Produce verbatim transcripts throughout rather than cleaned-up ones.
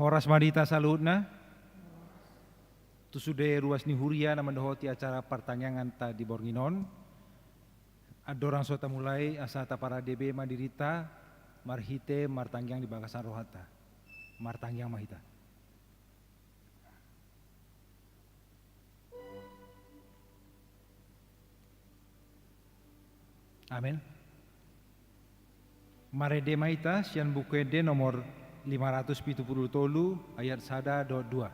Horas ma di hita saluhutna. Tu sude ruas ni huria na mandohoti acara partangianganta di borngin on, andorang so tamulai, asa taparade be ma dirinta marhite martangiang di bagasan rohanta. Martangiang ma hita. Amen. Marende ma hita sian Buku Ende nomor lima ratus pitu pulu tolu, ayat sada dohot dua.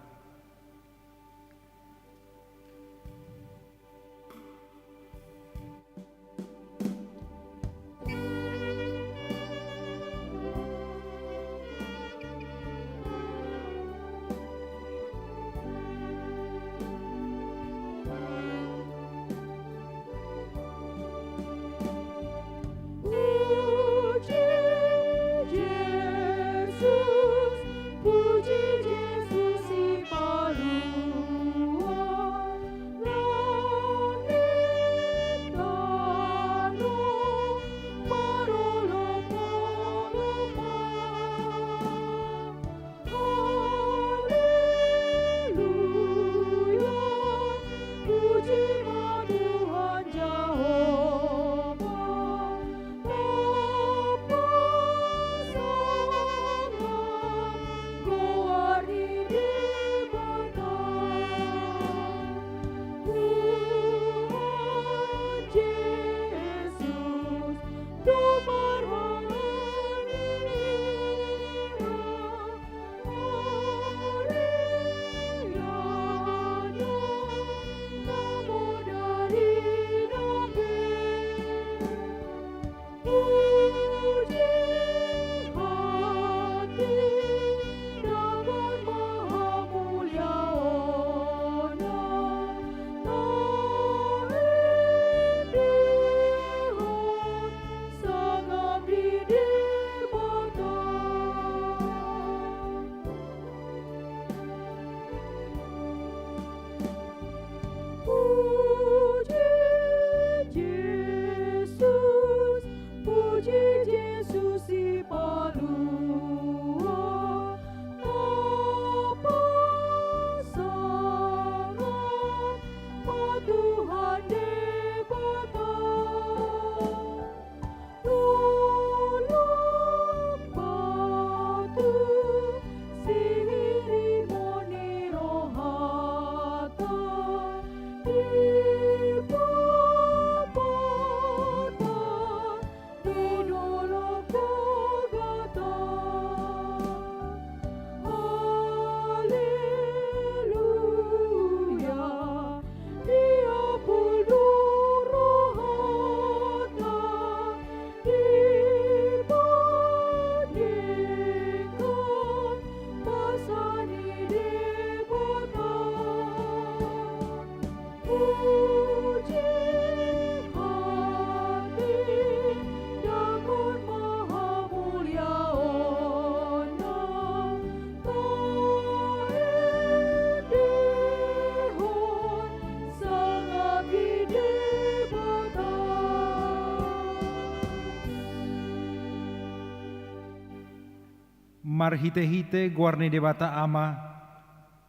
Marhitehite goar ni Debata Ama,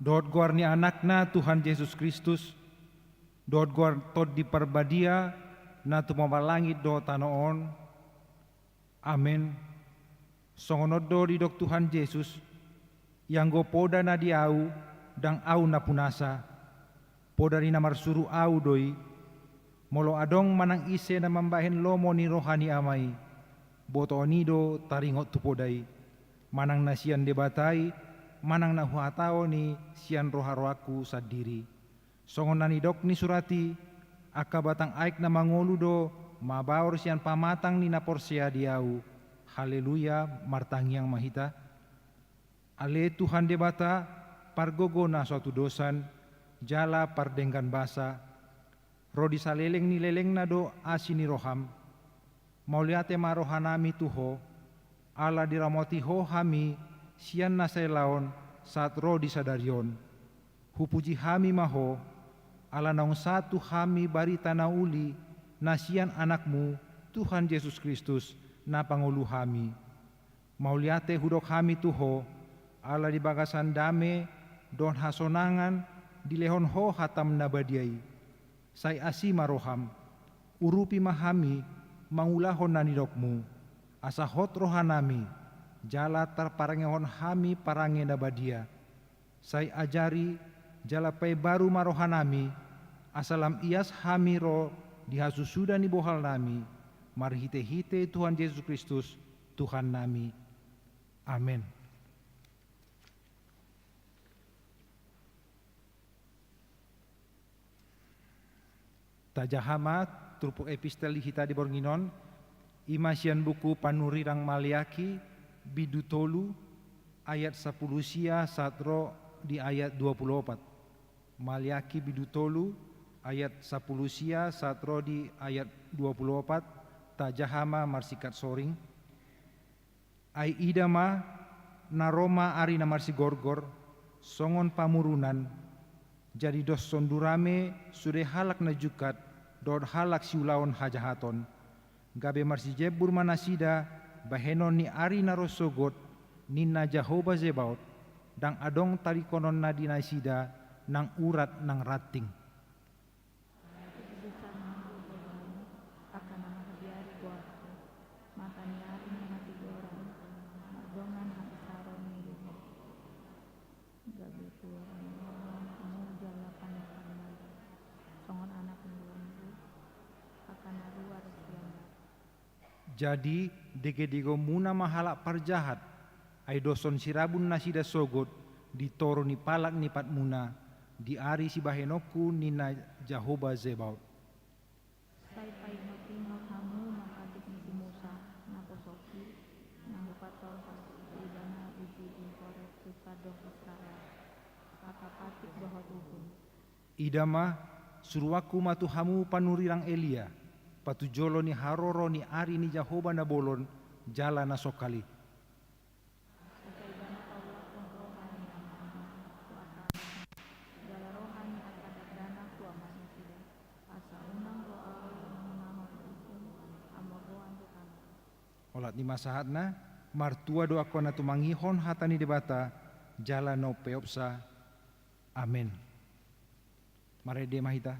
dohot goar ni Anakna Tuhan Jesus Kristus, dohot goar Tondi Parbadia na tumompa langit dohot tano on. Amen. Songon on do didok Tuhan Jesus: Ianggo poda na di Ahu, ndang Ahu na punasa, poda ni na marsuru Ahu do i. Molo adong manang ise na mambahen lomo ni roha ni Ama i, botoon i do taringot tu poda i, manang na sian Debata i, manang na huhatahon i sian roharohangku sandiri. Songon na nidok ni surat i: Angka batang aek na mangolu do mabaor sian pamatang ni na porsea di Ahu. Haleluya. Martangiang ma hita. Ale Tuhan Debata, pargogo na so hatudosan, jala pardenggan basa, ro di saleleng ni lelengna do asi ni roham. Mauliate ma rohanami tu Ho, ala diramoti Ho hami sian na saelaon sahat ro di sadari on. Hupuji hami ma Ho, ala naung sahat tu hami barita na uli na sian Anakmu, Tuhan Jesus Kristus, na pangolu hami. Mauliate hudok hami tu Ho, Ala di bagasan dame dohot hasonangan dilehon Ho hataM na badia i, sai asi ma rohaM. Urupi ma hami mangulahon na nidokMu, asa hot rohanami jala tarparangehon hami parange na badia. Sai ajari jala paimbaru ma rohanami, asa lam ias hami ro di hasusuda ni bohalnami, marhitehite Tuhan Jesus Kristus, Tuhannami. Amen. Tajaha ma turpuk epistel di hita di borngin on, i ma sian buku panurirang Maleaki, bindu tolu, ayat sampulu sia sahat ro di ayat dua pulu opat. Maleaki bindu tolu, ayat sampulu sia sahat ro di ayat dua pulu opat, tajaha ma marsingkat soring. Ai ida ma, na ro ma ari na marsigorgor, songon pamurunan, jadi dos sondurame sude halak na jungkat dohot halak siulahon hajahaton, gabe marsijembur ma nasida bahenon ni ari na ro sogot, ninna Jahowa Zebaot, ndang adong tadingkononna di nasida nang urat nang ranting. Ai kesusahan ni roha i angka na manghabiari goarhu, mata ni ari na matigoran, mardongan habisaron ni roha. Gabe tuat ni roha hamu jala panjang-panjang, songon anak ni lombu, angka na ruar sian darat. Jadi, degedegomuna ma halak parjahat, ai doshon sirabun nasida sogot di toru ni palak ni patmuna, di ari sibahenonku, ninna Jahowa Zebaot. Sai paingot-ingot hamu ma patik ni si Musa, na posoki, na hupatorhon ibana uji di Horeb tu tadok Israel, angka patik dohot uhum. Ida ma, suruanku ma tu hamu panurirang Elia, patujolo ni haroro ni ari ni Jahowa na bolon jala na songkal i. Asa ibana paulakhon roha ni angka anak tu angka anakna, jala roha ni angka dakdanak tu amak nasida, asa unang ro ahu manangihon uhum, hamogoan tu tangan. Olat ni ma sahatna, martua do angka na tumangihon hata ni Debata, jala na umpeopsa. Amen. Marende ma hita.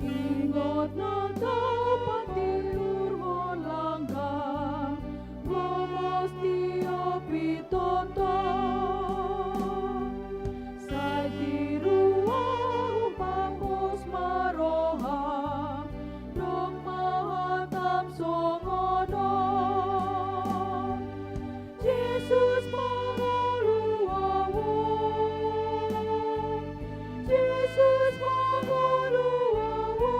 Ingot na tapatilurhon langgang, gomos tiop itonta. Sai tiruar pangkus ma roham, dok ma hatam songon on. Jesus mangolu ahu, Jesus mangolu ahu.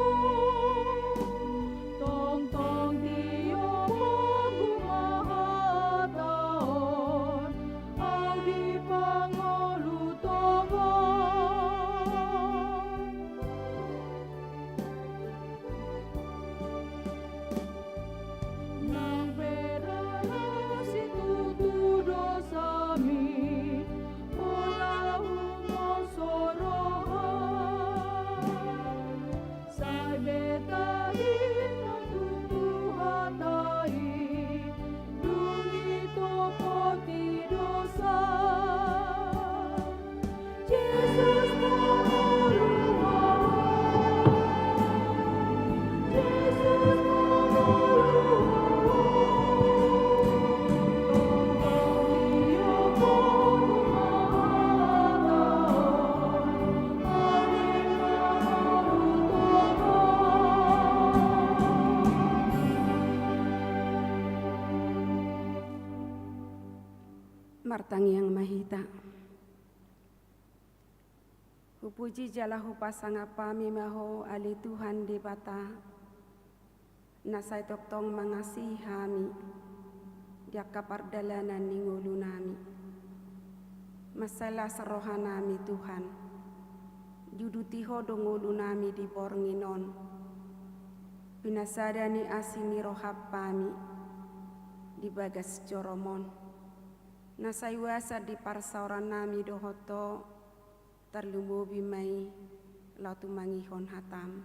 Tongtong tiop pangku ma hata on, ahu dipangolu tongon. Nang pe rara situtu dosami, pola humolso roham. Sai be taingot tutu hata i, dung i topoti dosa. Jesus mangolu ahu, Jesus mangolu ahu. Martangiang ma hita. Hupuji jala hupasangap hami ma Ho ale Tuhan Debata, na sai tongtong mangasihi hami di angka pardalanan ni ngolunami. Mansai las rohanami Tuhan, Diuduti Ho do ngolunami di borngin on. Pinasada ni asi ni roham hami di bagas jorom on. Na sai uasan di parsaorannami dohot Ho, tarlumobi ma i laho tumangihon hatam.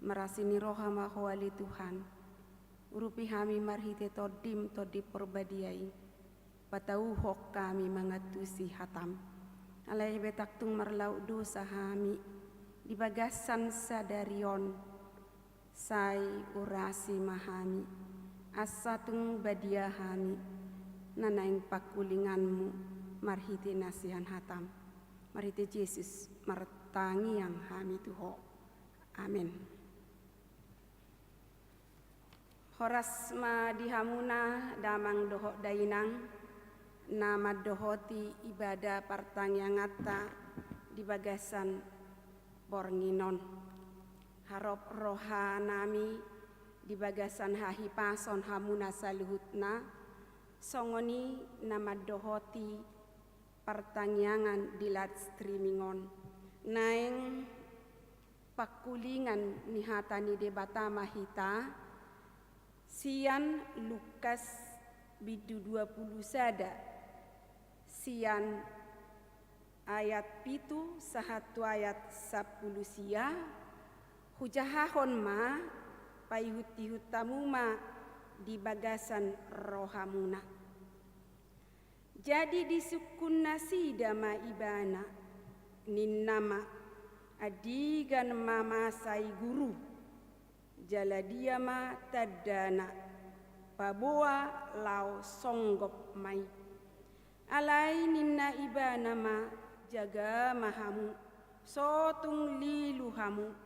Marasi ni roha ma Ho ale Tuhan. Urupi hami marhite Tondim, Tondi Porbadia i. Patauhon hami mangantusi hatam. Alai be tangtung marlaok dosa hami di bagasan sadari on. Sai urasi ma hami, asa tung badia hami, na naeng pangkulinganmu marhite na sian hatam. Marhite Jesus martangiang hami tu Ho. Amen. Horas ma di hamuna damang dohot dainang, na mandohoti ibada partangianganta di bagasan borngin on. Harop rohanami di bagasan hahipason hamuna saluhutna, songon i na mandohoti partangiangan di live streaming on. Naeng pangkulingan ni hata ni Debata ma hita, sian Lukas bindu dua pulu sada, sian ayat pitu sahat tu ayat sampulu sia. Hujahahon ma, paihut-ihut hamu ma di bagasan rohamuna. Jadi disungkun nasida ma Ibana, ninna ma, andigan ma masa i Guru, jala dia ma tandana, paboa laho songgop ma i. Alai ninna Ibana ma, jaga ma hamu, so tung lilu hamu,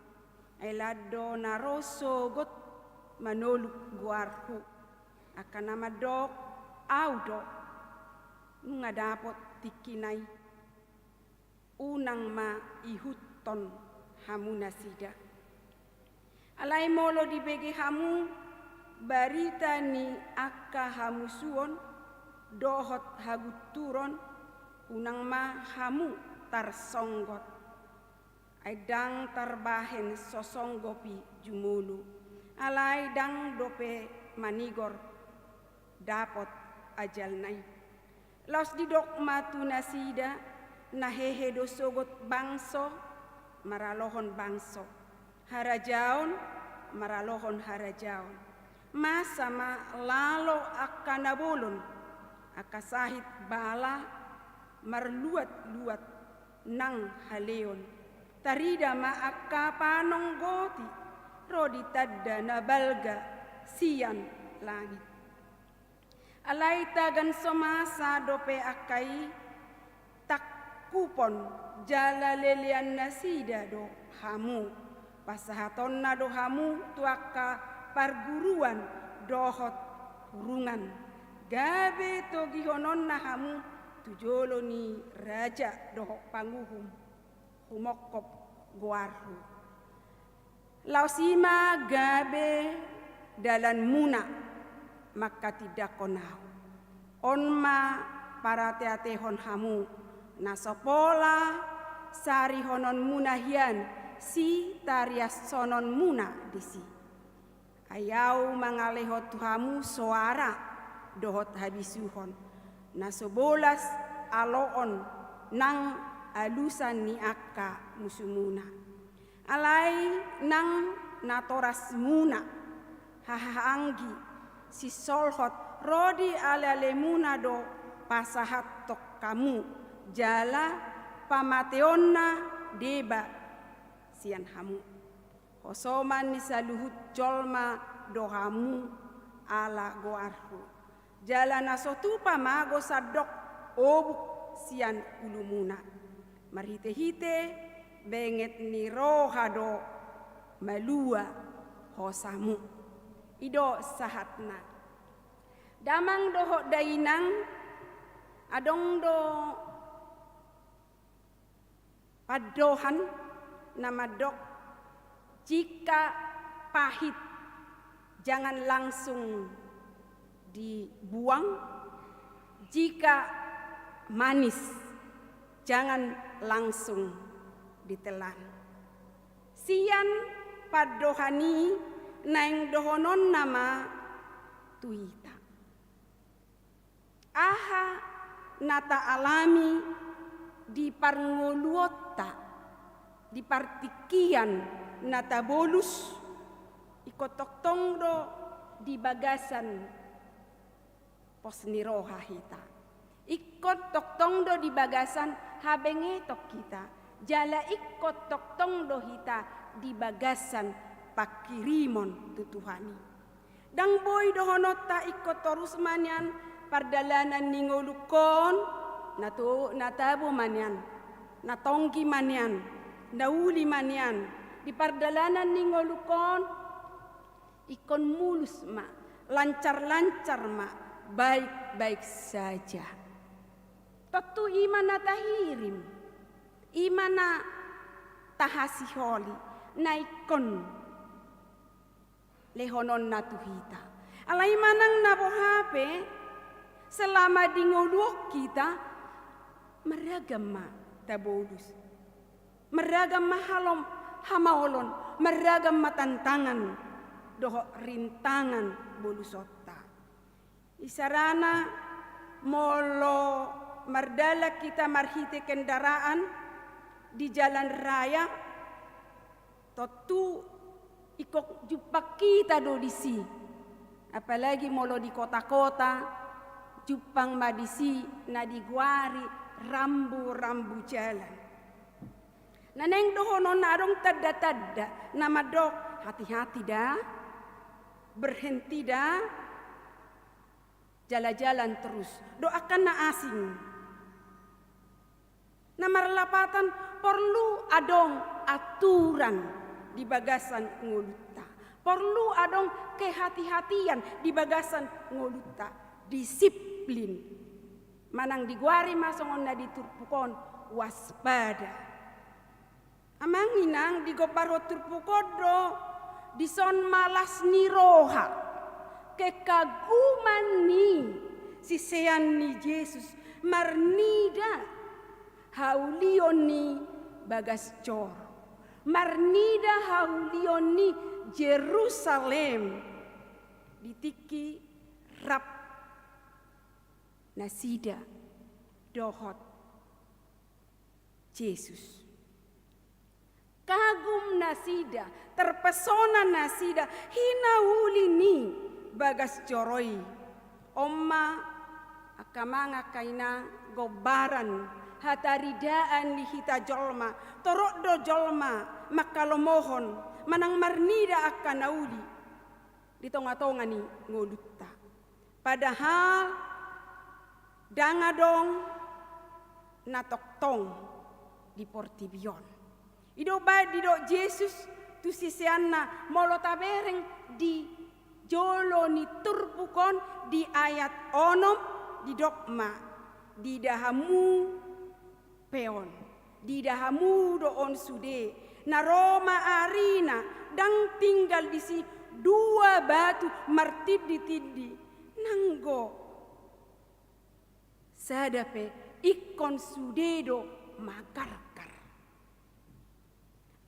ai lan do na ro sogot manoluk goarhu, angka na mandok, Au do, nunga dapot tingkina i, unang ma ihuthon hamu nasida. Alai molo dibege hamu barita ni angka hamusuon dohot hagunturon, unang ma hamu tarsonggot. Ai ndang tarbahen so songgop i jumolo, alai ndang dope manigor dapot ajalna i. Laos didok ma tu nasida, na hehe do sogot bangso maralohon bangso, harajaon maralohon harajaon. Masa ma lalo angka na bolon, angka sahit bala marluat-luat nang haleon. Tarida ma angka panonggoti ro di tanda na balga sian langit. Alai tagan so masa dope angka i, tangkupon jala lelean nasida do hamu, pasahatonna do hamu tu angka parguruan dohot hurungan, gabe togihononna hamu tu jolo ni raja dohot panguhum, humongkop goarhu. Laos i ma gabe dalanmuna manghatindanghon ahu. On ma parateatehon hamu, na so pola sarihononmuna hian sitariashononmuna disi. Ai ahu mangalehon tu hamu soara dohot habisuhon, na so bolas aloon nang alusan ni angka musumuna. Alai nang natorasmuna, hahaanggi, sinsolhot ro di alealemuna do pasahathon hamu, jala pamateonna deba sian hamu. Hosoman ni saluhut jolma do hamu ala goarhu. Jala na so tupa mago sandok obuk sian ulumuna. Marhitehite benget ni roha do malua hosamu. I do sahatna. Damang dohot dainang, adong do pandohan na mandok, jika pahit, jangan langsung dibuang, jika manis, jangan langsung ditelan. Sian pandohan i naeng dohononna ma tu hita. Aha na taalami di parngoluonta, di partingkian na tabolus, ingkon tongtong do di bagasan pos ni roha hita. Ingkon tongtong do di bagasan habengeton hita. Jala ingkon tongtong do hita di bagasan panghirimon tu Tuhan i. Ndang boi dohononta ingkon torus ma nian pardalanan ni ngolungkon, na to-, na tabo ma nian, na tonggi ma nian, na uli ma nian. Di pardalanan ni ngolungkon, ingkon mulus ma, lancar-lancar ma, baik-baik saja. Tontu i ma na tahirim, i ma na tahasiholi, na ingkon lehononna tu hita. Alai manang na boha pe, selama di ngolu on hita, marragam ma tabolus. Marragam ma halom, hamaolon, marragam ma tantangan dohot rintangan bolusonta. Isarana molo mardalan hita marhite kendaraan di jalan raya, tontu ingkon jumpang hita do disi. Apalagi molo di kota-kota, jumpang ma disi na digoari rambu-rambu jalan. Na naeng dohononna adong tanda-tanda na mandok, hati-hati da, berhenti da, jala jalan terus. Dohot angka na asing. Na marlapatan porlu adong aturan di bagasan ngolunta. Porlu adong kehati-hatian di bagasan ngolunta. Disiplin. Manang digoari ma songon na di turpuk on, waspada. Amang inang, digombarhon turpuk on do, dison ma las ni roha, kekaguman ni sisean ni Jesus, marnida haulion ni bagas joro, marnida haulion ni Jerusalem, di tingki rap nasida dohot Jesus. Kagum nasida, terpesona nasida, hinauli ni bagas joro i. On ma angka amang, angka inang, gombaran hataridaan ni hita jolma, torop do jolma manghalomohon manang marnida angka na uli di tonga-tonga ni ngolunta. Padahal ndang adong na tongtong di portibi on. I do baen didok Jesus tu siseanna, molo tabereng di jolo ni turpuk on di ayat onom, didok ma, diida hamu pe on. Diida hamu do on sude, na ro ma arina, ndang tinggal disi dua batu martindi-tindi, nanggo sada pe, ingkon sude do magargar.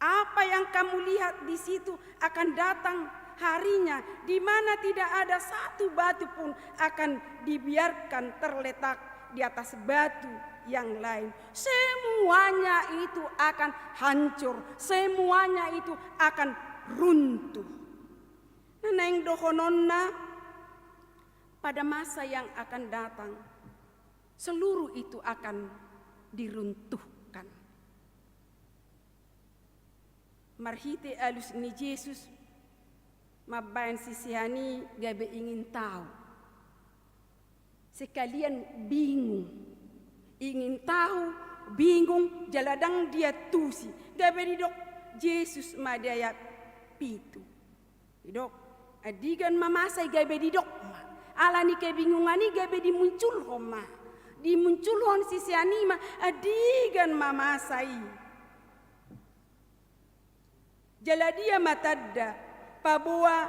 Apa yang kamu lihat di situ akan datang harinya, di mana tidak ada satu batu pun akan dibiarkan terletak di atas batu yang lain. Semuanya itu akan hancur, semuanya itu akan runtuh. Na naeng dohononna, pada masa yang akan datang, seluruh itu akan diruntuhkan. Marhite alus ni Jesus mambaen sisean i gabe ingin tahu. Sekalian bingung. Ingin tahu, bingung, jala ndang diantusi. Gabe didok Jesus ma di ayat pitu. Didok, andigan ma masa i, gabe didok ma. Ala ni kebingungan i gabe dimunculhon ma. Dimunculhon sisean i ma, andigan ma masa i. Jala dia ma tanda paboa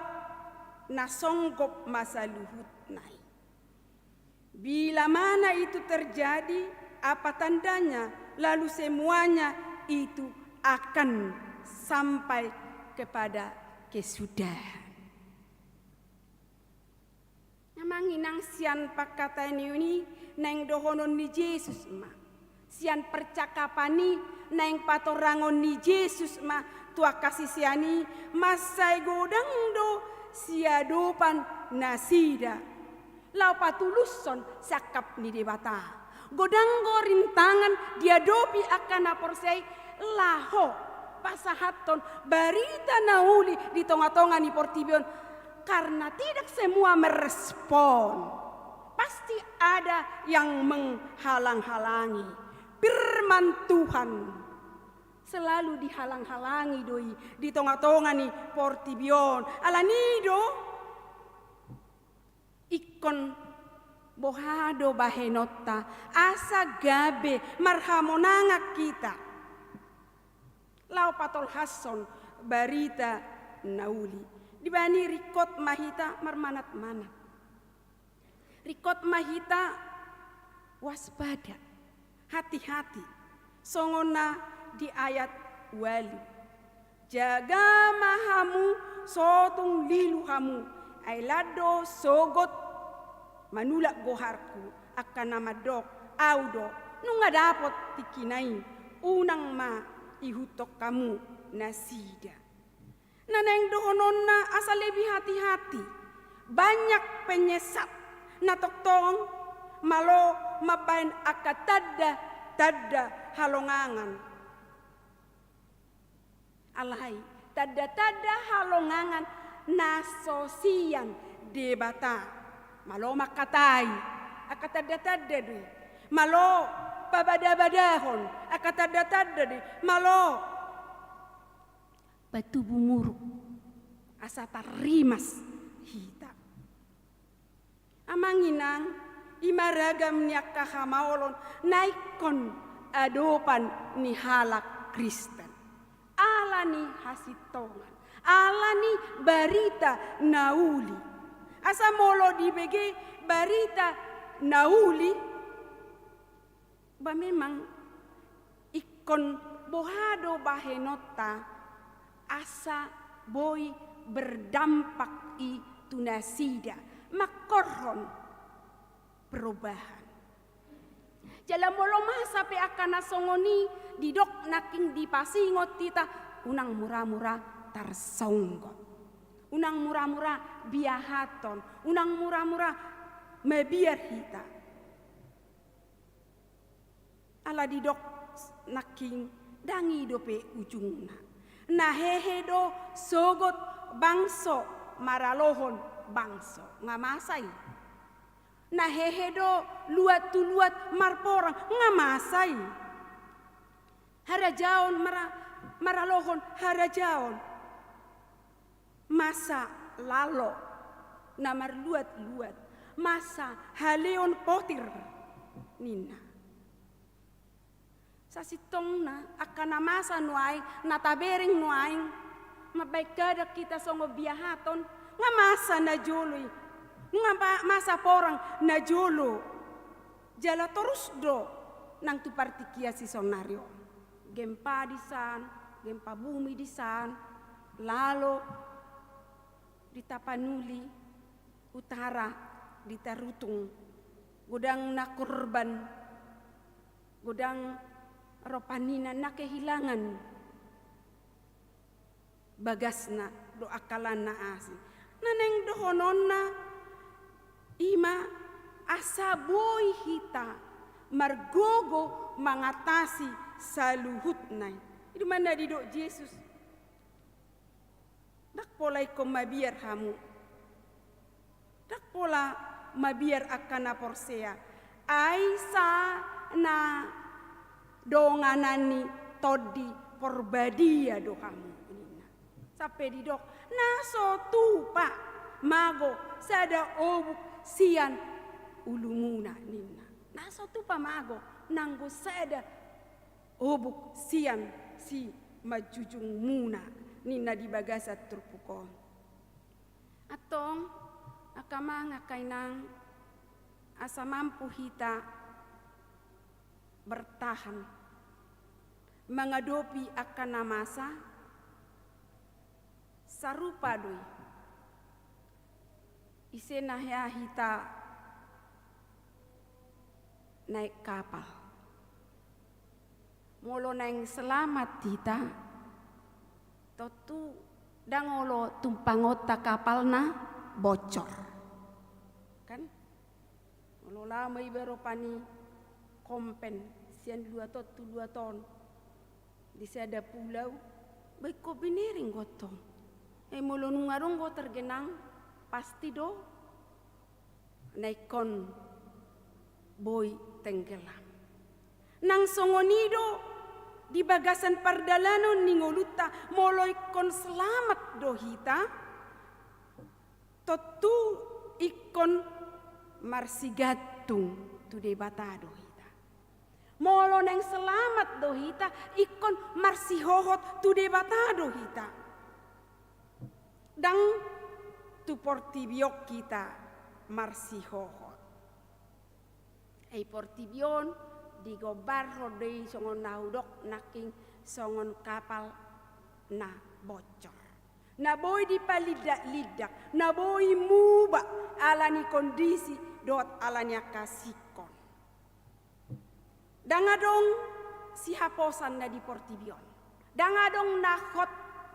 na songgop ma saluhutna i. Bila mana itu terjadi, apa tandanya, lalu semuanya itu akan sampai kepada kesudahan. Amang inang, sian pangkataion i naeng dohonon ni Jesus ma, sian percakapan i naeng patorangon ni Jesus ma tu angka sisean i, mansai godang do siadopan nasida laho patulushon sangkap ni Debata. Godang do rintangan diadopi angka na porsea i laho pasahathon barita na uli di tonga-tonga ni portibi on, karena tidak semua merespon. Pasti ada yang menghalang-halangi. Firman Tuhan selalu dihalang-halangi do i di tonga-tonga ni portibi on. Alani i do ingkon boha do bahenonta asa gabe marhamonangan hita laho patolhashon barita na uli. Dibahen i ringkot ma hita marmanat-manat. Ringkot ma hita waspada, hati-hati. Songon na di ayat ualu. Jaga ma hamu, so tung lilu hamu, ai lan do sogot manulak goharku, angka na mandok, Au do, nunga dapot tingkina i, unang ma ihuthon hamu nasida. Na naeng dohononna asa lebih hati-hati. Banyak penyesat na tongtong malo mambahen angka tanda-tanda halongangan. Alai tanda-tanda halongangan na so sian Debata. Malo mangkatai, angka tanda-tanda do i. Malo pabada-badahon, angka tanda-tanda do i. Malo patubu muruk asa tarrimas hita. Amang inang, i ma ragam ni angka hamaolon na ingkon adopan ni halak Kristen. Ala ni hasintongan, ala ni barita na uli. Asa molo dibege barita na uli, ba memang ingkon boha do bahenonta asa boi berdampak i tu nasida, manghorhon perubahan. Jala molo masa pe angka na songon i didok nangkin dipasingot hita, unang mura-mura tarsonggot. Unang mura-mura biahathon, unang mura-mura mabiar hita. Ala didok nangkin, ndang i dope ujungna. Na hehe do sogot bangso maralohon bangso, nga masa i. Na hehe do luat tu luat marporang, nga masa i. Harajaon mara-, maralohon harajaon. Masa lalo na marluat-luat, masa haleon potir, ninna. Sasintongna angka na masa nuaeng, na tabereng nuaeng, mambahen gadan hita songon biahathon, nga masa na jolo i, nga ma-, masa porang na jolo. Jala torus do nang tu partingkian sisonari on. Gempa disan, gempa bumi disan, lalo di Tapanuli Utara, di Tarutung, godang na korban, godang ropanina na kehilangan bagasna dohot angka na asing. Na naeng dohononna i ma asa boi hita margogo mangatasi saluhutna i. I do ma na didok Jesus. Ndang pola ingkon mabiar hamu. Ndang pola mabiar angka na porsea, ai sa na donganan ni Tondi Porbadia do hamu, ninna. Sampe didok, na so tupa mago sada obuk sian ulumuna, ninna. Na so tupa mago nanggo sada obuk sian simanjujungmuna, ninna di bagasan turpuk on. Antong, angka amang, angka inang, asa mampu hita bertahan. Mangadopi angka na masa, sarupa do i. Ise na hea hita naek kapal? Molo naeng selamat hita, tontu ndang olo tumpangonta kapalna bocor. Kan? Molo laho ma iba rupani kompen sian luat on tu luat on di sada pulau, ba ingkon binereng do tong. Eh, molo nunga adong do tergenang, pasti do na ingkon boi tenggelam. Nang songon i do di bagasan pardalanon ni ngolunta, molo ingkon selamat do hita, tontu ingkon marsigantung tu Debata do hita. Molo naeng selamat do hita, ingkon marsihohot tu Debata do hita. Ndang tu portibi on hita marsihohot. Ai portibi on digombarhon do i songon na hudok nangkin songon kapal na bocor, na boi dipalindak-lindak, na boi muba ala ni kondisi dohot ala ni angka singkon. Ndang adong sihaposan na di portibi on. Ndang adong na hot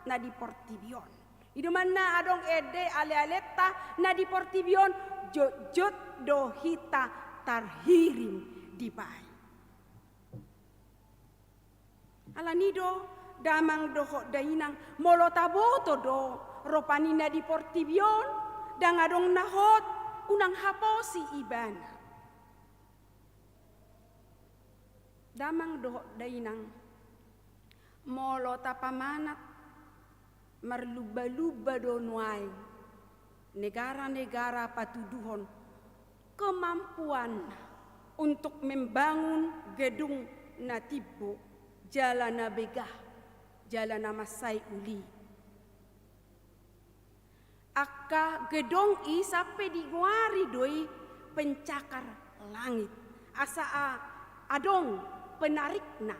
na di portibi on. I do umbahen na adong ende ale-alenta na di portibi on, jotjot do hita tarhirim dibahen. Ala ni do damang dohot dainang, molo taboto do rupani na di portibi on, ndang adong na hot, unang haposi ibana. Damang dohot dainang, molo tapamanat, marlumba-lumba do nuaeng negara-negara patuduhon kemampuanna untuk membangun gedung na timbo, jala na begah, jala na mansai uli. Angka gedong i sampe digoari do i pencakar langit, asa a-, adong penarikna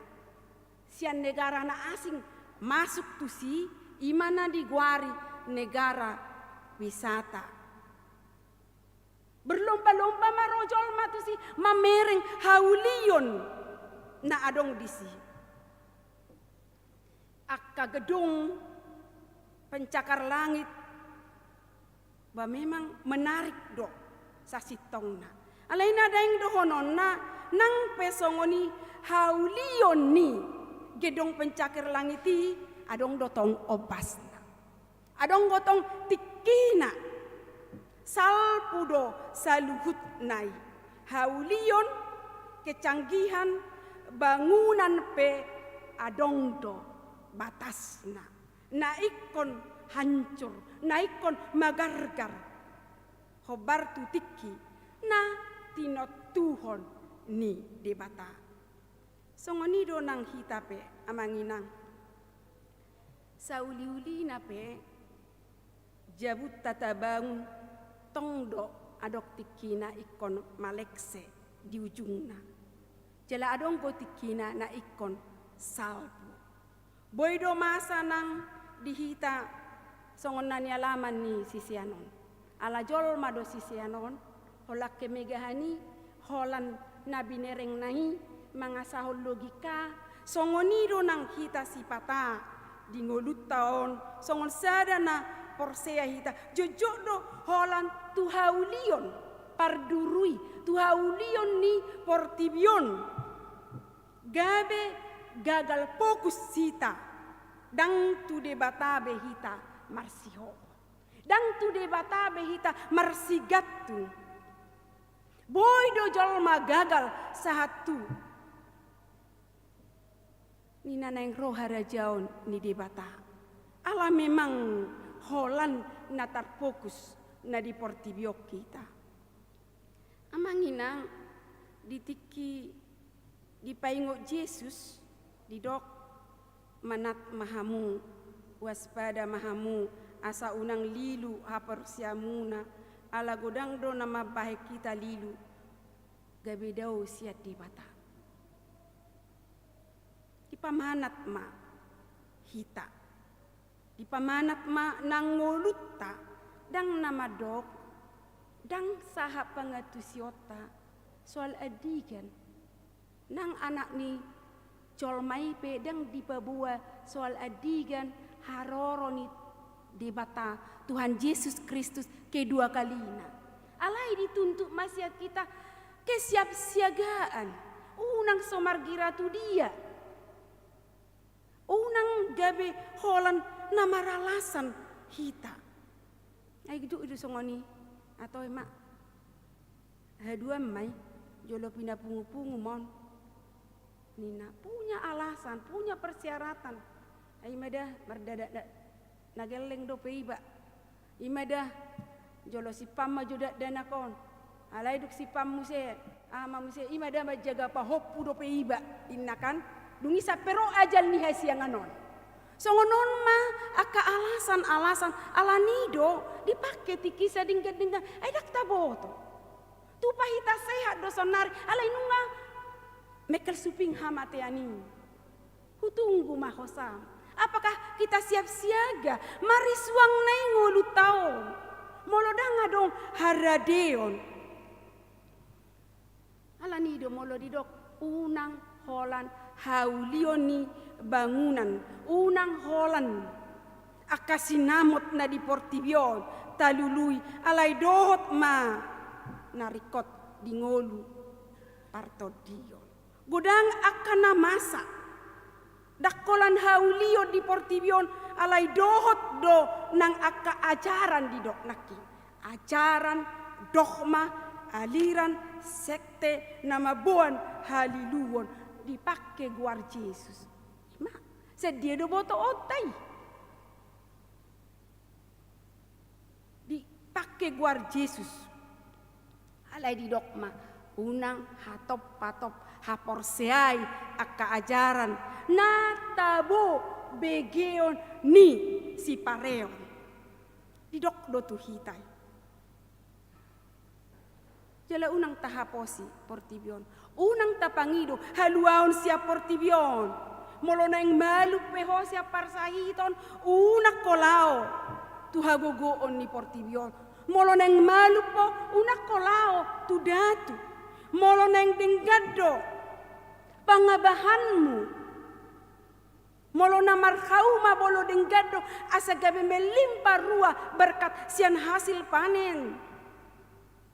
sian negara na asing masuk tusi, i ma na digoari negara wisata. Berlomba-lomba ma ro jolma tusi mamereng haulion na adong disi. Angka gedung pencakar langit, ba memang menarik do sasintongna. Alai na daeng dohononna, nang pe songon i haulion ni gedung pencakar langit i, adong do tong ombasna. Adong do tong tingkina, salpu do saluhutna i, haulion, kecanggihan, bangunan pe adong do batasna. Na ingkon hancur, na ingkon magargar, hombar tu tingki na tinontuhon ni Debata. Songon i do nang hita pe, amang inang. Sauli-ulina pe, jabunta tabangun, tong do adong tingkina ingkon malengse di ujungna. Jala adong do tingkina na ingkon salpu. Boi do masa nang di hita songon na nialaman ni sisean on. Ala jolma do sisean on, holan kemegahan i, holan na binerengna i, mangasahon logika, songon i do nang hita sipata di ngolunta on, songon sada na porsea hita, jotjot do holan tu haulion pardurui, tu haulion ni portibi on. Gabe gagal fokus hita, ndang tu Debata be hita marsihohot. Ndang tu Debata be hita marsigantung. Boi do jolma gagal sahat tu ninna naeng ro harajaon ni Debata. Ala memang holan na tarfokus na di portibi on hita. Amang inang, di tingki dipaingot Jesus, didok, manat ma hamu, waspada ma hamu, asa unang lilu haporseaonmuna, ala godang do na mambahen hita lilu, gabe dao sian Debata. Di Pamanat ma hita. Dipamanat ma nang ngolunta, ndang na mandok, ndang sahat pangantusionta soal andigan. Nang Anak ni jolma i pe ndang dipaboa soal andigan haroro ni Debata, Tuhan Jesus Kristus kedua kalina. Alai dituntut ma sian hita kesiapsiagaan, unang so margira tu dia. Unang gabe holan na maralasan hita. Ai duk i do songon i, atau ma haduan ma i, jolo pinapungupungu ma on. Ninna, punya alasan, punya persyaratan. Ai ma da mardadak na, na gelleng dope iba. I ma da, jolo simpang ma jo dakdanak on. Alai dung simpang muse, aha ma muse, i ma da manjaga pahompu dope iba, inna kan. Dung i sampe ro ajal ni hasiangan on. Songon on ma angka alasan-alasan, alani do dipake tingki sadenggan-denggan, ai ndang taboto. Tupa hita sehat do saonnari, alai nunga mengkel suping hamatean i. Hutunggu ma hosa. Apakah hita siap siaga marisuang na i ngolunta on? Molo ndang adong haradeon. Alani do molo didok unang holan haulion ni bangunan, unang holan angka sinamot na di portibi on talului, alai dohot ma na ringkot di ngolu partondion. Godang angka na masa. Ndang holan haulion di portibi on, alai dohot do nang angka ajaran didok nangkin. Ajaran, dogma, aliran, sekte na mamboan haliluon dipake goar Jesus. I ma, sian dia do botoonta i? Dipake goar Jesus. Alai didok ma, unang hatop-hatop haporseai angka ajaran na tabo begeon ni sipareon. Didok do tu hita i. Jala unang tahaposi portibi on. Unang tapangido haluaon sian portibi on. Molo naeng malum pe ho sian parsahiton, unang ho laho tu hagogoon ni portibi on. Molo naeng malum ho, unang ho laho tu datu. Molo naeng denggan do pangabahanmu, molo na marhauma molo denggan do, asa gabe melimpah rua berkat sian hasil panen.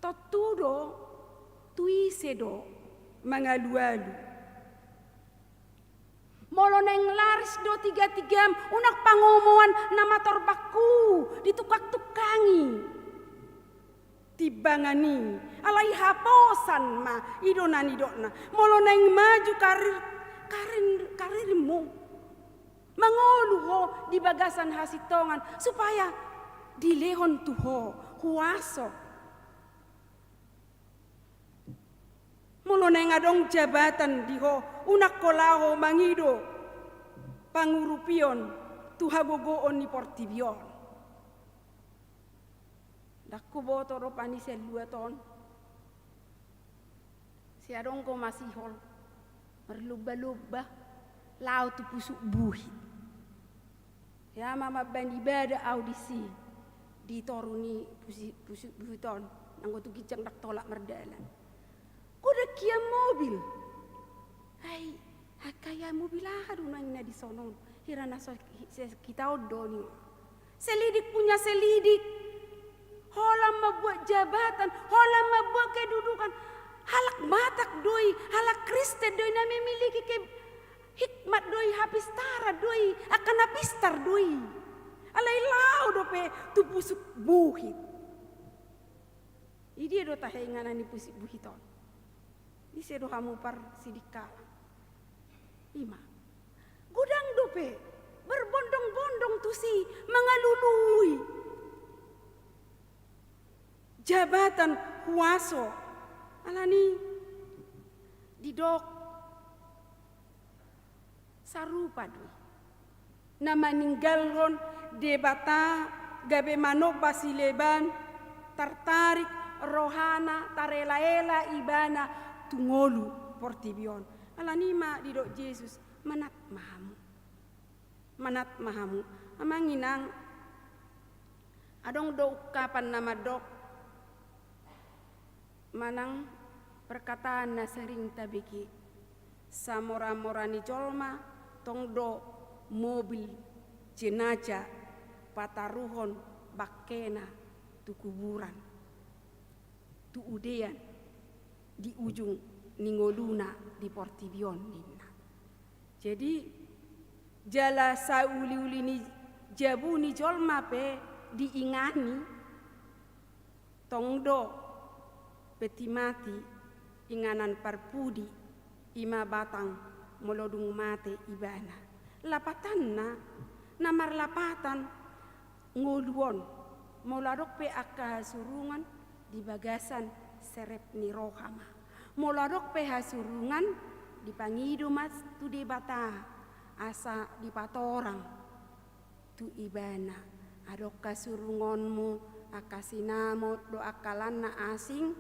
Tontu do, tu ise do mangalualu? Molo naeng laris do tigatigam, unang pangomoan na matorbanghu, ditungkangtungkangi timbangan i, alai haposan ma, i do na nidokna. Molo naeng maju karir, karir, karirmu, mangolu ho di bagasan hasintongan, supaya dilehon tu ho huaso. Molo naeng adong jabatan di ho, unang ho laho mangido pangurupion tu hagogoon ni portibi on. Ndang huboto do, Pak, ni sian luat on. Sai adong do masihol marlombalomba laho tu Pusuk Buhit. Hea ma mambaen ibadah ahu disi di toru ni Pusi-, Pusuk Buhit on, nanggo tu ginjang ndang tolap mardalan. Godang hian mobil. Ai, angka ia mobil aha do nuaeng na dison on? Hira na so, se-, hita on do ninna. Selidik punya selidik. Holan mambuat jabatan, holan mambuat kedudukan. Halak Batak do i, halak Kristen do i, na memiliki ke-, hikmat do i, hapistaran do i, angka na pistar do i. Alai laho dope tu Pusuk Buhit. Idia do tahe inganan ni Pusuk Buhit on? Ise do hamu parsidikalan? I ma. Godang dope berbondong-bondong tusi mangalului jabatan, huaso. Alani didok sarupa do i. Na maninggalhon Debata gabe manomba sileban, tartarik rohana, tarelaela ibana tu ngolu portibi on. Alani ma didok Jesus, Manat ma hamu. Manat ma hamu. Amang inang, adong do ungkapan na mandok manang perkataan na sering tabege, samora-mora ni jolma tong do mobil jenazah pataruhon bangkena tu kuburan, tu udean di ujung ni ngoluna di portibi on ninna. Jadi jala sauli-uli ni jabu ni jolma pe diingani, tong do peti mati inganan parpudi, i ma batang molo dung mate ibana. Lapatanna, na marlapatan ngolu on, molo adong pe angka hasurungan di bagasan serep ni roha ma. Molo adong pe hasurungan, dipangido ma tu Debata asa dipatorang tu ibana. Adong hasurungonmu angka sinamot dohot angka lan na asing,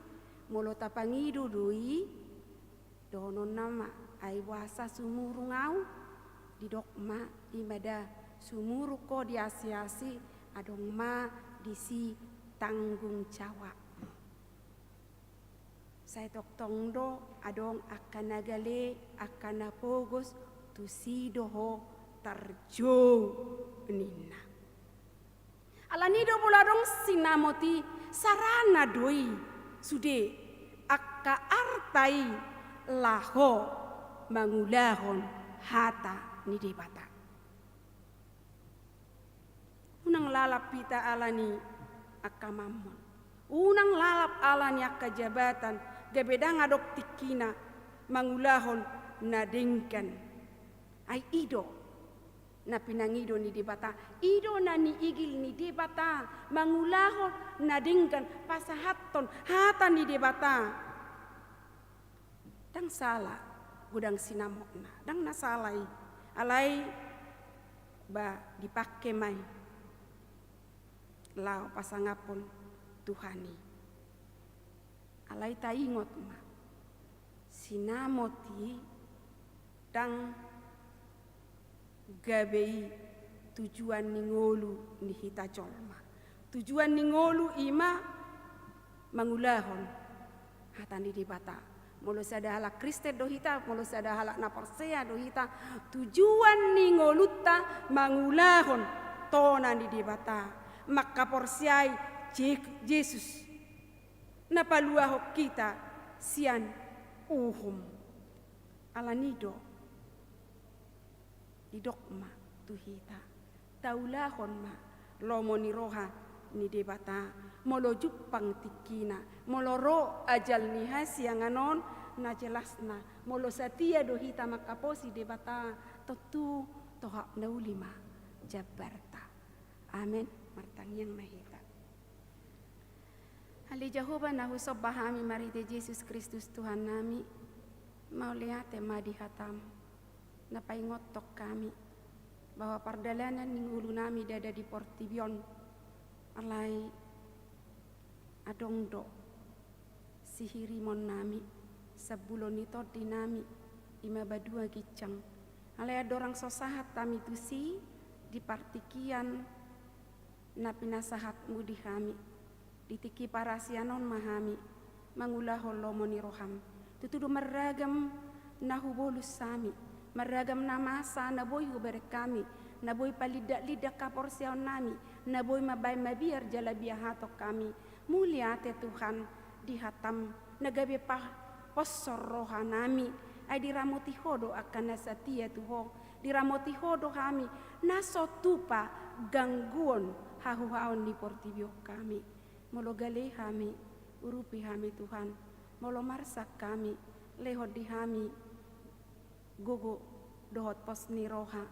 molo tapangido do i, dohononna ma, ai boasa sumurung au? Didok ma, i ma da, sumurung ho di asi-asi, adong ma disi tanggung jawabmu. Sai tongtong do adong angka na gale, angka na pogos, tusi do ho tarjou ninna. Alani do molo adong sinamot i, sarana do i sude angka arta i laho mangulahon hata ni Debata. Unang lalap hita alani angka mammon. Unang lalap alani angka jabatan, gabe ndang adong tingkina mangulahon na denggan. Ai i do na pinangido ni Debata, i do na niigil ni Debata, mangulahon na denggan, pasahathon hata ni Debata. Ndang sala godang sinamotna, ndang na sala i. Alai ba dipangke ma i laho pasangaphon Tuhan i. Alai taingot ma, sinamot i ndang gabe i tujuan ni ngolu ni hita jolma. Tujuan ni ngolu i ma mangulahon hata ni Debata. Molo sada halak Kristen do hita, molo sada halak na porsea do hita, tujuan ni ngolunta mangulahon tona ni Debata, mangkaporseai Je-, Jesus na paluahon hita sian uhum. Alani do didok ma tu hita, taulahon ma lomo ni roha ni Debata. Molo jumpang tingkina, molo ro ajal ni hasiangan on, na jelasna, molo satia do hita mangkaposi Debata, tontu tohap na uli ma jambarta. Amen. Martangiang ma hita. Ale Jahowa na husomba hami marhite Jesus Kristus Tuhannami, mauliate ma di hataM na paingothon hami bahwa pardalanan ni ngolunami ndada di portibi on, alai adong do sihirimonnami, sambulo ni tondinami, i ma badua ginjang. Alai andorang so sahat hami tusi di partingkian na pinasahatMu di hami, di tingki parasian on ma hami mangulahon lomo ni rohaM. Tutu do marragam na hubolus hami, marragam na masa na boi hubereng hami, na boi palindak-lindak haporseaonnami, na boi mambahen mabiar jala biahaton hami. Mauliate Tuhan, di hataM na gabe paposhon rohanami, ai diramoti Ho do angka na satia tu Ho, diramoti Ho do hami na so tupa gangguon hahuhaon ni portibi on hami. Molo gale hami, urupi hami Tuhan, molo marsak hami, lehon di hami gogo dohot pos ni roha.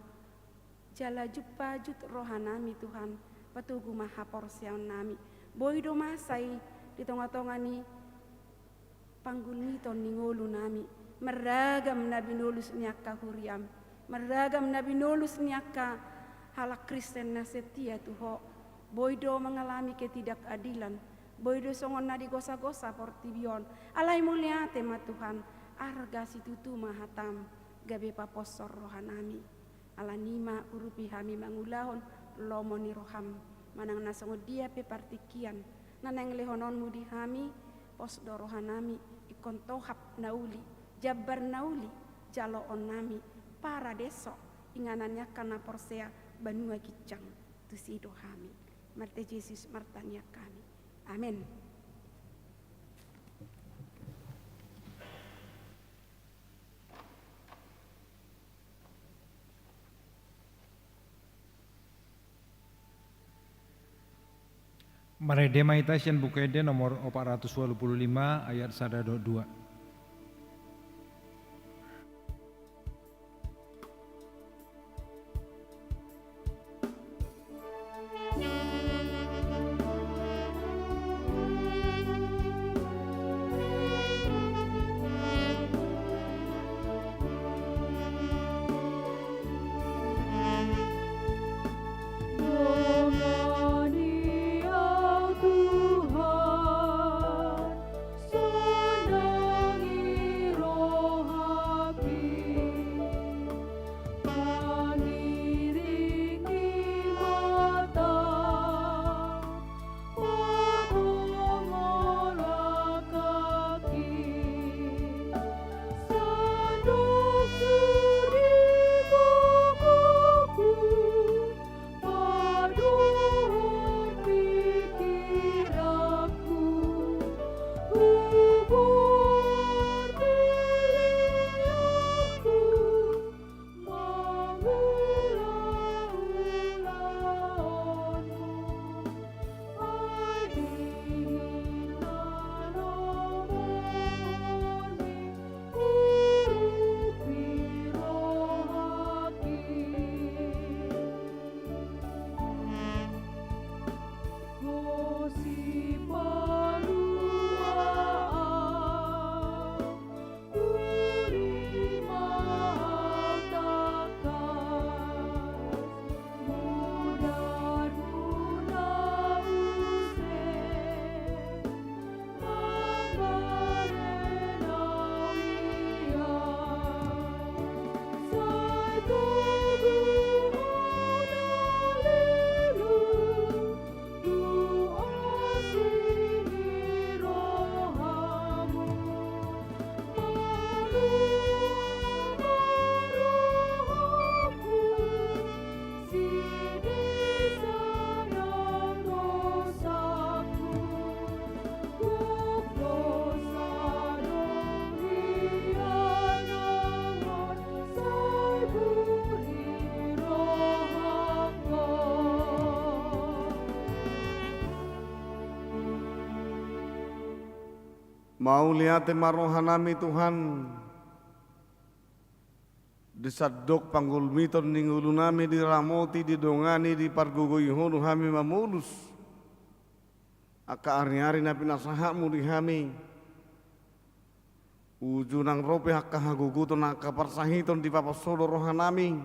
Jala jumpajut rohanami Tuhan, patogu ma haporseaonnami. Boi do masa i di tongatonga ni panggulmiton ni ngolunami, marragam na binolus ni angka huriaM, marragam na binolus ni angka halak Kristen na setia tu Ho. Boi do mangalami ketidakadilan, boi do songon na digosagosa portibi on. Alai mauliate ma Tuhan, arga situtu ma hataM. gabe paposhon rohanami. Alani i ma urupi hami mangulahon lomo ni roham, manang na songon dia pe partingkian na naeng lehononmu di hami, pos do rohanami ingkon tohap na uli, jambar na uli jaloonnami, paradeso, inganan ni angka na porsea banua ginjang, tusi do hami. Marhite Jesus martangiang hami. Amen. Marende ma hita sian Buku Ende nomor opat ratus walu pulu lima ayat sada dohot dua. Sondangi rohangki, pangiringi mata, patongola kaki, sandok suri gogoku, padohot pikiranku, hubuat peleanku, mangula-ulaonmu, ai dingin na lomo ni urupi rohangki. Ho Sipaluaan, uli ma au tangkas, mudarmu na use. Mauliate ma rohanami Tuhan. Di sandok panggulmiton ni ngolunami, diramoti, didongani, dipargogoi Ho do hami mamolus angka ariari na pinasahatmu di hami. Uju nang ro pe angka hagogoton, angka parsahiton, dipapos Ho do rohanami.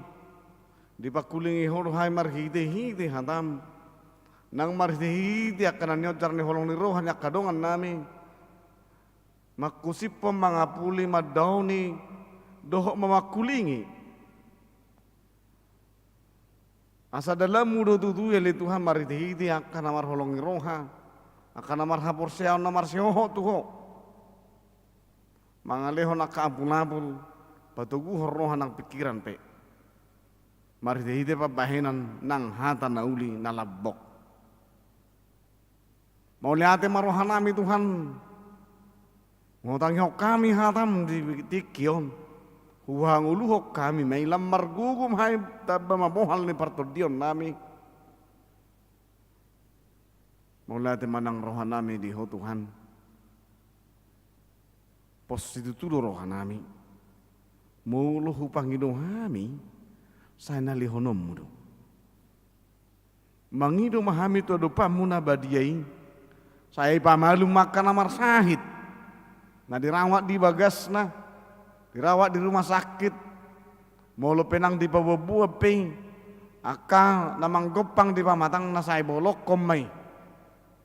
Dipangkulingi Ho do hami marhitehite hatam, nang marhitehite angka na nionjar ni holong ni roha ni angka dongannami. Mangkusiphon, mangapuli, mandaoni dohot mamangkulingi. Asa dalanmu do tutu i ale Tuhan, marhitehite angka na marholong ni roha, angka na marhaporseaon na marsihohot tu Ho, mangalehon angka ampulampul, patoguhon roha nang pingkiran pe, marhitehite pambahenan nang hata na uli na lambok. Mauliate ma rohanami Tuhan. Mangutangihon hami hatam di tingki on, huhangoluhon hami ma i, lam margogo ma hami tamba mamohal ni partondionnami. Mauliate ma nang rohanami di Ho Tuhan. Pos situtu do rohanami. Molo hupangido hami, sai na lehononmu do. Mangido ma hami tu adopanmu na badia i, sai pamalum angka na marsahit, na dirawat di bagasna, dirawat di rumah sakit, molo pe nang dipabuat-buat pe i, angka na manggompang di pamatangna, sai bolongkon ma i,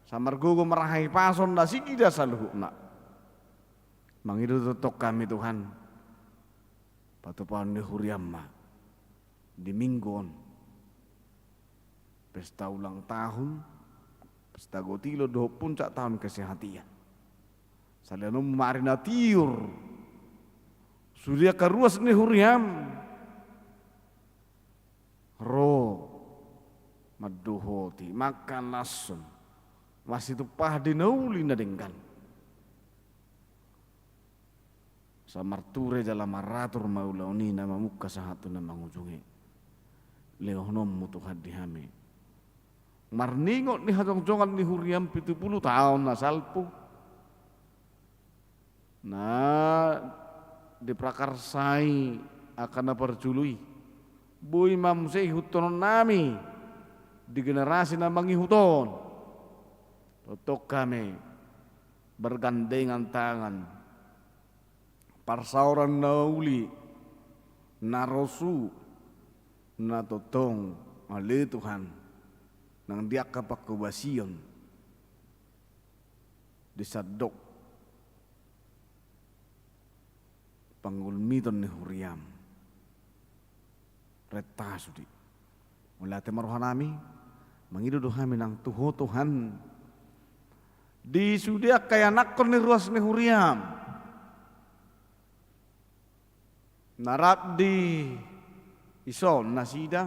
sai margogo marhahipason nasida saluhutna. Mangido tongtong hami Tuhan. Patupaon ni huriam ma di minggu on pesta ulang tahun, pesta gotilo dohot puncak tahun kesehatian. Salehonon ma ari na tiur sude angka ruas ni huriam ro mandohoti, mangkalashon, marsitumpahon di na uli na denggan. Asa marture jala maratur ma ulaon i na mamungka sahat tu na mangujungi. Lehononmu Tuhan di hami marningot ni hajongjongan ni huriam pitu pulu taon na salpu, na diprakarsai angka na parjolo i. Boi ma muse ihuthonon nami di generasi na mangihut on. Tongtong hami bergandengan tangan, parsaoran na uli, na rosu, na tongtong ale Tuhan nang di angka pangkobasion di sandok panggulmiton ni huriam. Renta sude. Mauliate ma rohanami, mangido do hami nang tu Ho Tuhan di sude angka ianakhon ni ruas ni huriam na rap di ison nasida,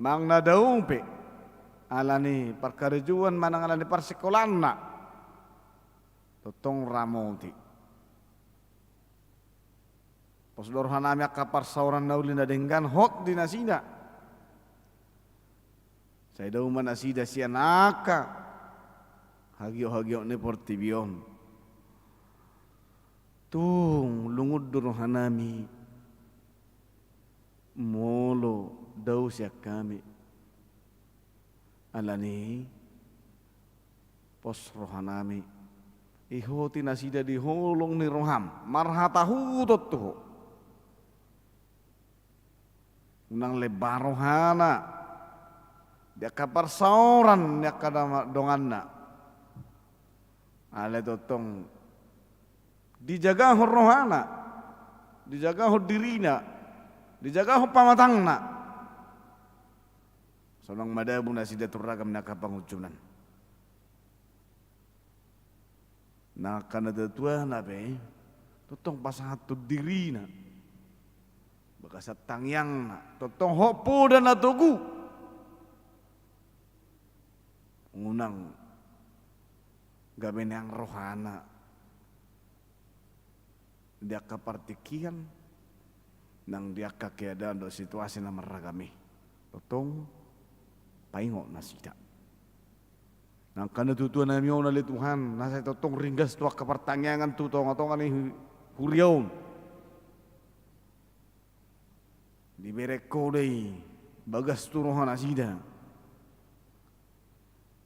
manang na dao pe ala ni parkarejoan manang ala ni parsikolanna, tongtong ramoti. Pos do rohanami angka parsaoran na uli na denggan hot di nasida. Sai dao ma nasida sian angka hagiot-hagiot ni portibi on. Tung lungun do rohanami molo dao sian hami. Ala ni i pos rohanami, ihoti nasida di holong ni roham marhatahuton tu Ho. Unang lemba rohana di angka parsaoran ni angka dama-, donganna. Alai tongtong dijagahon rohana, dijagahon dirina, dijagahon pamatangna. Sonang madabu nasida tu ragam ni angka pangunjunan. Na angka natuatuana pe tongtong pasahathon dirina, bagasan tangiangna, tongtong hot poda na togu. Unang gabe neang rohana di angka partingkian nang di angka keadaan dohot situasi na marragam i. Tongtong paingot nasida. Na angka natuatuanami on ale Tuhan, na sai tongtong ringgas tu angka partangiangan tu tongatonga ni hu-, huria on. Diberek Ho do i bagas tu rohanasida.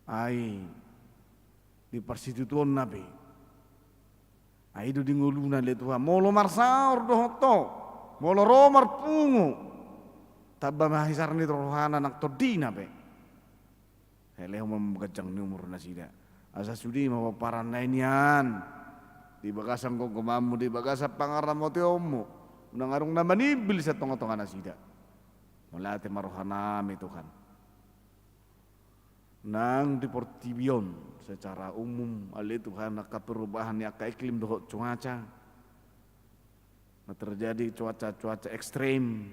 Ai di parsitutuonna pe, ai do di ngoluna ale Tuhan, molo marsaor dohot Ho, molo ro marpungu, tamba ma hisar ni rohana nang tondina pe. Sai lehon ma ganjang ni umur nasida. Asa sude ma pomparanna i nian di bagasan gomgomanmu, di bagasan pangaramotionmu. Unang adong na manimbil sian tongatonga nasida. Mauliate ma rohanami Tuhan. Nang di portibi on secara umum ale Tuhan, angka perubahan ni angka iklim dohot cuaca. Na terjadi cuaca-cuaca ekstrem,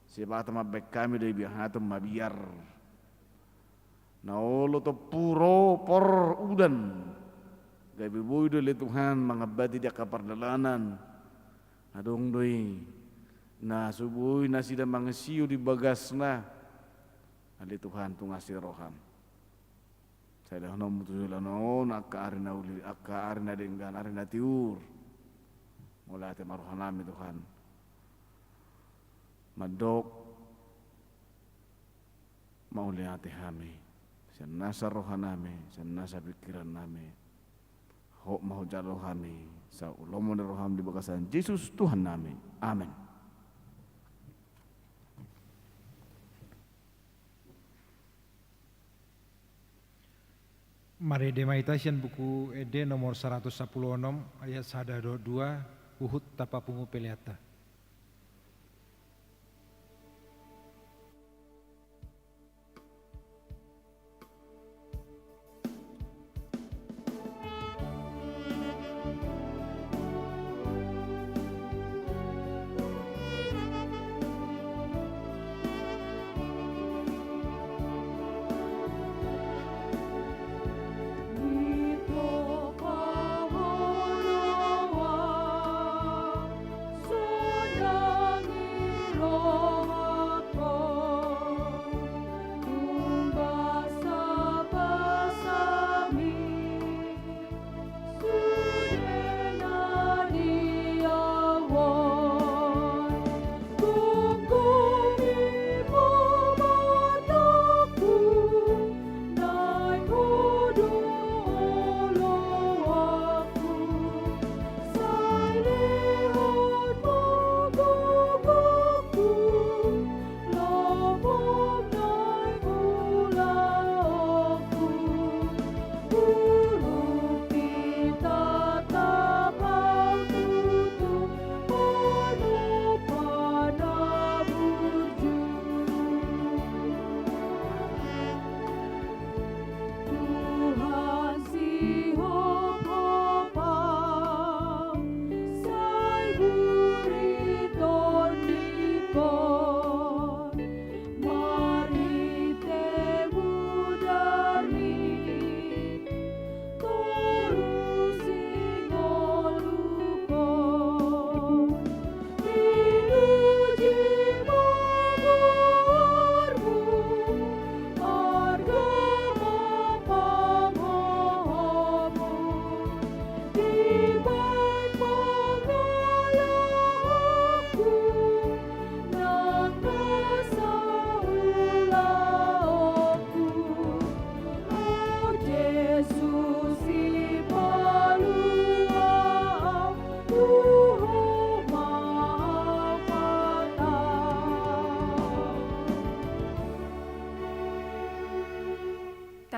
sipata mambahen hami do i biar hata mabiar. Na olo tompu ro por udan, gabe boi do ale Tuhan mangambati di angka pardalanan. Adong do i na so boi nasida mangisio di bagasna. Ale Tuhan, tung asi roham. Sai lehononmu tu joloan on angka ari na uli, angka ari na denggan, ari na tiur. Mauliate ma rohanami Tuhan. Mandok mauliate hami sian nasa rohanami, sian nasa pingkirannami. Hot ma hujalo hami sahat tu lomo ni roham di bagasan Jesus Tuhannami. Amen. Marende ma hita sian Buku Ende nomor saratus sampulu onom, ayat sada dohot dua, Huhut tapapungu peleanta.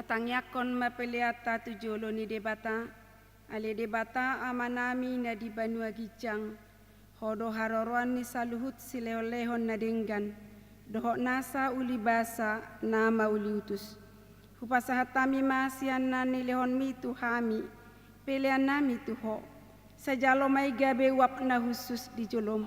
Tangiangkon ma peleanta tu jolo ni Debata. Ale Debata Amanami na di banua ginjang, Ho do haroroan ni saluhut silehonlehon na denggan, dohot nasa uli basa na mauliutus. Hupasahat hami ma sian na nilehonmi tu hami peleannami tu Ho. Sai jalo ma i gabe uap na hushus di jolom.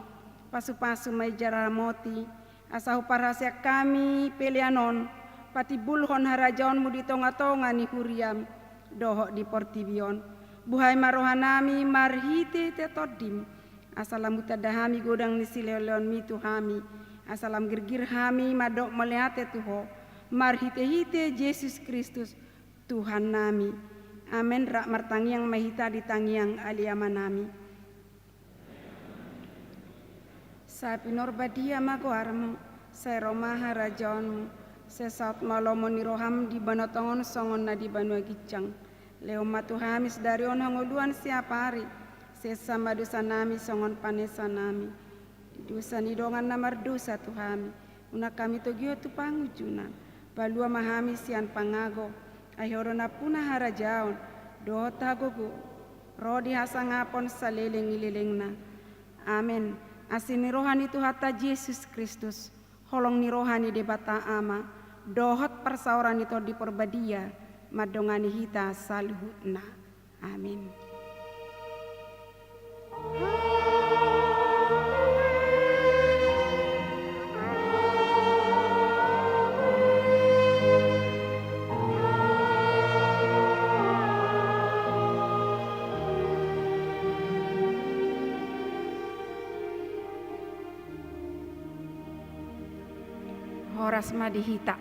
Pasupasu ma i jala ramoti, asa huparhaseang hami pelean on patimbulhon harajaonmu di tongatonga ni huriam dohot di portibi on. Buhai ma rohanami marhitehite Tondim, asa lam hutanda hami godang ni silehonlehonmi tu hami, asa lam girgir hami mandok mauliate tu Ho, marhitehite Jesus Kristus Tuhannami. Amen. Rap martangiang ma hita di tangiang Ale Amanami. Sai pinarbadia ma goarmu, sai ro ma harajaonmu, sai saut ma lomo ni roham di banua tonga on songon na di banua ginjang. Lehon ma tu hami sadari on hangoluan siapari, sesa ma dosanami songon panesanami di dosa ni dongan na mardosa tu hami. Unang hami togihon tu pangunjunan, palua ma hami sian pangago, ai Ho do nampuna harajaon dohot hagogoon ro di hasangapon saleleng ni lelengna. Amen. Asi ni roha ni Tuhanta Jesus Kristus, holong ni roha ni Debata Ama, dohot parsaoran ni Tondi Parbadia mandongani hita saluhutna. Amen. Horas ma di hita.